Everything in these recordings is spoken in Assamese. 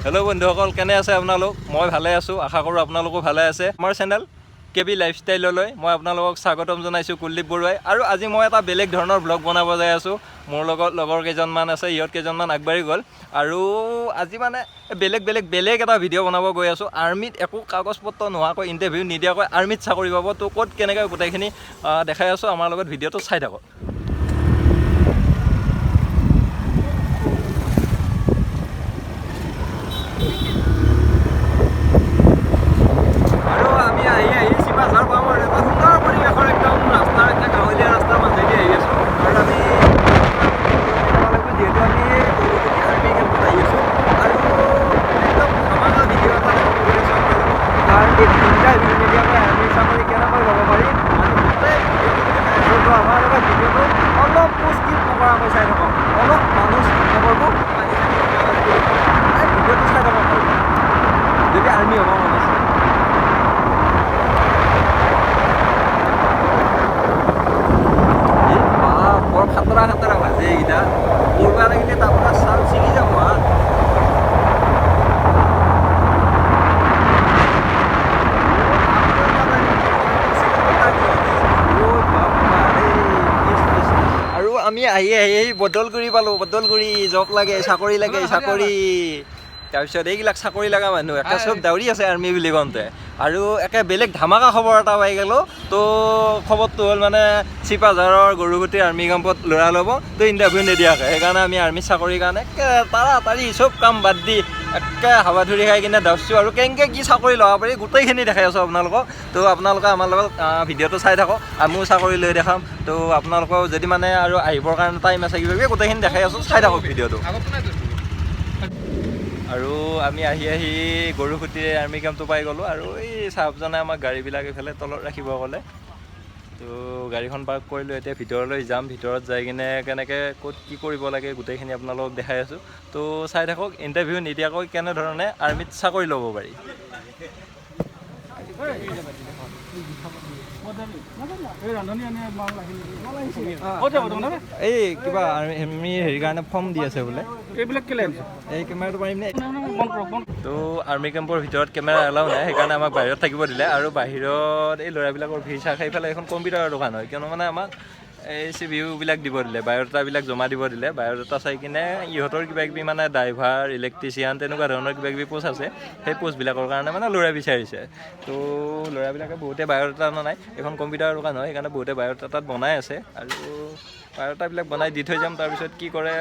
হেল্ল' বন্ধুসকল, কেনে আছে আপোনালোক? মই ভালে আছোঁ, আশা কৰোঁ আপোনালোকো ভালে আছে। আমাৰ চেনেল কে বি লাইফষ্টাইললৈ মই আপোনালোকক স্বাগতম জনাইছোঁ, কুলদীপ বৰুৱাই। আৰু আজি মই এটা বেলেগ ধৰণৰ ব্লগ বনাব যাই আছোঁ। মোৰ লগত লগৰ কেইজনমান আছে, ইহঁত কেইজনমান আগবাঢ়ি গ'ল। আৰু আজি মানে বেলেগ বেলেগ বেলেগ এটা ভিডিঅ' বনাব গৈ আছোঁ। আৰ্মিত একো কাগজ পত্ৰ নোহোৱাকৈ, ইণ্টাৰভিউ নিদিয়াকৈ আৰ্মিত চাকৰি পাব, তো ক'ত কেনেকৈ গোটেইখিনি দেখাই আছোঁ। আমাৰ লগত ভিডিঅ'টো চাই থাকক। আৰু আমি আহি আহি চিপাঝাৰ পাম আৰু এটা সুন্দৰ পৰিৱেশৰ একদম ৰাস্তাৰ, এটা গাঁৱলীয়া ৰাস্তাৰ মাজেদি আহি আছোঁ। আৰু আমি যাব লাগিব, যিহেতু আমি গৰুখুঁটি আৰ্মি কেম্পত আহি আছোঁ। আৰু একদম ধামাকা ভিডিঅ' এটা দেখাব গৈ আছোঁ আপোনালোকক। আৰ্মিত ইণ্টাৰভিউ নিদিয়াকৈ আৰ্মি চাকৰি কেনেকৈ ল'ব পাৰি, আমি গোটেই ভিডিঅ'টো দেখাই আছোঁ। তো আমাৰ লগত ভিডিঅ'টো অলপো স্কিপ নকৰাকৈ চাই থাকক। অলপ মানুহ স্কিপ নকৰিব, পানী চানী এই ভিডিঅ'টো চাই থাকক ভালকৈ, যদি আৰ্মি হ'ব মন আছে। এই বাপ, বৰ খাতৰা খাতৰা ভাজে এইকেইটা। কৰবা লাগিলে তাৰ পৰা ছাল ছিঙি যাব। হা, আৰু আমি আহি আহি আহি বদলগুৰি পালোঁ। বদলগুৰি জব লাগে, চাকৰি লাগে, চাকৰি। তাৰপিছত এইবিলাক চাকৰি লগা মানুহ একে চব দাউৰি আছে আৰ্মি বুলি কওঁতে। আৰু একে বেলেগ ধামাকা খবৰ এটা পাই গ'লোঁ। তো খবৰটো হ'ল মানে চিপাঝাৰৰ গৰুখুঁটিৰ আৰ্মি কেম্পত ল'ৰা ল'ব, তো ইণ্টাৰভিউ নিদিয়াকৈ। সেইকাৰণে আমি আৰ্মি চাকৰিৰ কাৰণে একে তাড়াতাড়ি চব কাম বাদ দি একে হাবাথুৰি খাই কিনে দৌৰছোঁ। আৰু কেনেকৈ কি চাকৰি ল'ব পাৰি গোটেইখিনি দেখাই আছোঁ আপোনালোকক। তো আপোনালোকে আমাৰ লগত ভিডিঅ'টো চাই থাকক, আমিও চাকৰি লৈ দেখাম। তো আপোনালোকেও যদি মানে আৰু আহিবৰ কাৰণে টাইম আছে, কিবা কিবি গোটেইখিনি দেখাই আছোঁ, চাই থাকক ভিডিঅ'টো। আৰু আমি আহি আহি গৰুখুঁটিৰে আৰ্মি কেম্পটো পাই গ'লোঁ। আৰু এই চাহাবজনে আমাক গাড়ীবিলাক এইফালে তলত ৰাখিব ক'লে। তো গাড়ীখন পাৰ্ক কৰিলোঁ, এতিয়া ভিতৰলৈ যাম। ভিতৰত যাই কিনে কেনেকৈ ক'ত কি কৰিব লাগে গোটেইখিনি আপোনালোকক দেখাই আছোঁ। তো চাই থাকক, ইণ্টাৰভিউ নিদিয়াকৈ কেনেধৰণে আৰ্মিত চাকৰি ল'ব পাৰি। এই কিবা আৰ্মি হেৰিৰ কাৰণে ফৰ্ম দি আছে বোলে। এইবিলাক কেলে আনিছে? এই কেমেৰাটো পাৰিম নে? বন্ধ কৰক, বন্ধ। তো আৰ্মি কেম্পৰ ভিতৰত কেমেৰা এলাউ নাই, সেইকাৰণে আমাক বাহিৰত থাকিব দিলে। আৰু বাহিৰত এই ল'ৰাবিলাকৰ ভিৰ চাহ খাই পেলাই এখন কম্পিউটাৰৰ দোকান হয়, কিয়নো মানে আমাক এই চি ভিউবিলাক দিব দিলে, বায়'ডাটাবিলাক জমা দিব দিলে। বায়'ডাটা চাই কিনে ইহঁতৰ কিবা কিবি মানে ড্ৰাইভাৰ, ইলেক্ট্ৰিচিয়ান তেনেকুৱা ধৰণৰ কিবা কিবি প'ষ্ট আছে, সেই প'ষ্টবিলাকৰ কাৰণে মানে ল'ৰা বিচাৰিছে। তো ল'ৰাবিলাকে বহুতে বায়'ডাটা অনা নাই, এইখন কম্পিউটাৰৰ দোকান হয়, সেইকাৰণে বহুতে বায়'ডাটা তাত বনাই আছে। আৰু বায়'ডাটাবিলাক বনাই দি থৈ যাম, তাৰপিছত কি কৰে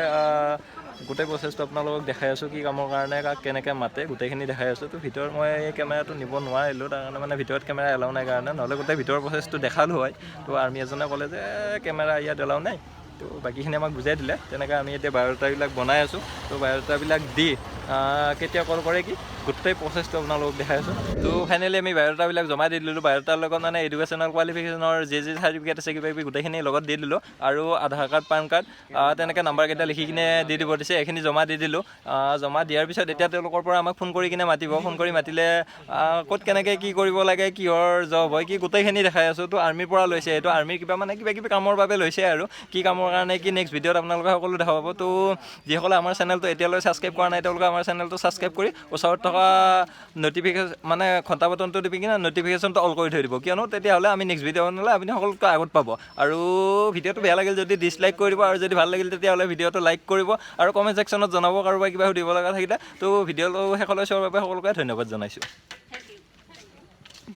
গোটেই প্ৰচেছটো আপোনালোকক দেখাই আছোঁ। কি কামৰ কাৰণে কাক কেনেকৈ মাতে গোটেইখিনি দেখাই আছোঁ। তো ভিতৰত মই এই কেমেৰাটো নিব নোৱাৰিলোঁ, তাৰ কাৰণে মানে ভিতৰত কেমেৰা এলাউ নাই কাৰণে, নহ'লে গোটেই ভিতৰৰ প্ৰচেছটো দেখালোঁ হয়। তো আৰ্মি এজনে ক'লে যে কেমেৰা ইয়াত এলাউ নাই, তো বাকীখিনি আমাক বুজাই দিলে। তেনেকৈ আমি এতিয়া বায়'ডাটাবিলাক বনাই আছোঁ। তো বায়'ডাটাবিলাক দি কেতিয়া কল কৰে কি গোটেই প্ৰচেছটো আপোনালোকক দেখাই আছোঁ। তো ফাইনেলি আমি বায়'ডাটাবিলাক জমা দি দিলোঁ। বায়'ডাটাৰ লগত মানে এডুকেশ্যনেল কোৱালিফিকেশ্যনৰ যি যি চাৰ্টিফিকেট আছে কিবা কিবি গোটেইখিনি লগত দি দিলোঁ। আৰু আধাৰ কাৰ্ড, পান কাৰ্ড তেনেকৈ নাম্বাৰকেইটা লিখি কিনে দি দিব দিছে, এইখিনি জমা দি দিলোঁ। জমা দিয়াৰ পিছত এতিয়া তেওঁলোকৰ পৰা আমাক ফোন কৰি কিনে মাতিব। ফোন কৰি মাতিলে ক'ত কেনেকৈ কি কৰিব লাগে, কিহৰ জব হয় কি গোটেইখিনি দেখাই আছোঁ। তো আৰ্মিৰ পৰা লৈছে এইটো, আৰ্মিৰ কিবা মানে কিবা কিবি কামৰ বাবে লৈছে। আৰু কি কামৰ কাৰণে কি নেক্সট ভিডিঅ'ত আপোনালোকে সকলো দেখা পাব। তো যিসকলে আমাৰ চেনেলটো এতিয়ালৈ ছাবস্ক্ৰাইব কৰা নাই, তেওঁলোকে আমাৰ চেনেলটো ছাবস্ক্ৰাইব কৰি ওচৰত থকা নটিফিকেশ্যন মানে ঘণ্টা বটনটো টিপি কিনে নটিফিকেশ্যনটো অল কৰি থৈ দিব, কিয়নো তেতিয়াহ'লে আমি নেক্সট ভিডিঅ' বনালে আপুনি সকলোতকৈ আগত পাব। আৰু ভিডিঅ'টো বেয়া লাগিল যদি ডিছলাইক কৰি দিব, আৰু যদি ভাল লাগিল তেতিয়াহ'লে ভিডিঅ'টো লাইক কৰিব আৰু কমেণ্ট ছেকশ্যনত জনাব কাৰোবাৰ কিবা সুধিব লগা থাকিলে। তো ভিডিঅ'টো শেষলৈ চোৱাৰ বাবে সকলোকে ধন্যবাদ জনাইছোঁ।